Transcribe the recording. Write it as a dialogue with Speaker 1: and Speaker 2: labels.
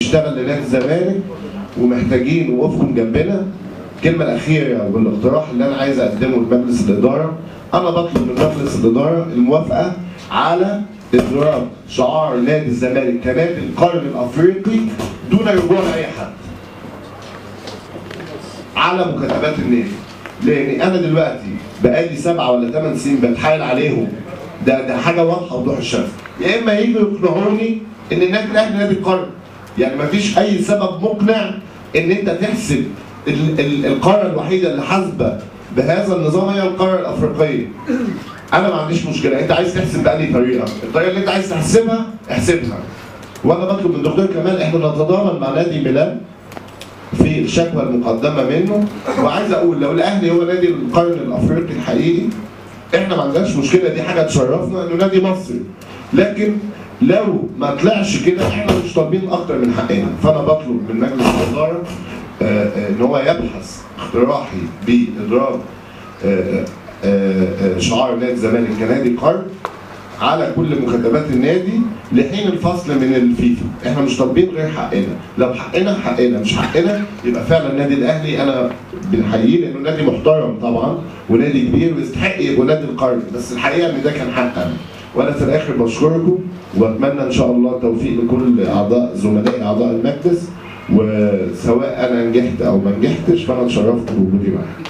Speaker 1: بيشتغل لنادي الزمالك ومحتاجين وقوفكم جنبنا. الكلمة الاخيرة والاقتراح اللي انا عايز اقدمه لمجلس الادارة، انا بطلب من مجلس الادارة الموافقة على ادراج شعار نادي الزمالك كنادي القرن الافريقي دون رجوع لاي حد على مكاتبات النادي، لان انا دلوقتي بقالي 7 ولا 8 سنين بتحايل عليهم. ده حاجة واضحة وضوح الشمس، يا اما يجوا يقنعوني ان النادي الاهلي نادي القرن، يعني مفيش اي سبب مقنع ان انت تحسب القارة الوحيدة اللي حاسبه بهذا النظام هي القارة الافريقية. انا ما عنديش مشكلة، انت عايز تحسب بأي طريقه، الطريقة اللي انت عايز تحسبها احسبها. وانا بطلب من الدكتور كمال احنا نتضامن مع نادي ميلان في الشكوى المقدمة منه، وعايز اقول لو الاهلي هو نادي القرن الافريقي الحقيقي احنا ما عندناش مشكلة، دي حاجة تشرفنا انه نادي مصري، لكن لو ما طلعش كده احنا مش طالبين اكتر من حقنا. فانا بطلب من مجلس الادارة ان هو يبحث اقتراحي بادراج شعار نادي الزمالك كنادي قرن على كل مكاتبات النادي لحين الفصل من الفيفا. احنا مش طالبين غير حقنا، لو حقنا حقنا، مش حقنا يبقى فعلا النادي الاهلي انا بنحييه لانه نادي محترم طبعا ونادي كبير ويستحق يبقى نادي القرن، بس الحقيقة ان ده كان حقنا. وانا في الاخر بشكركم واتمنى ان شاء الله التوفيق لكل اعضاء زملائي اعضاء المجلس، وسواء انا نجحت او ما نجحتش فانا اتشرفت بوجودي معاكم.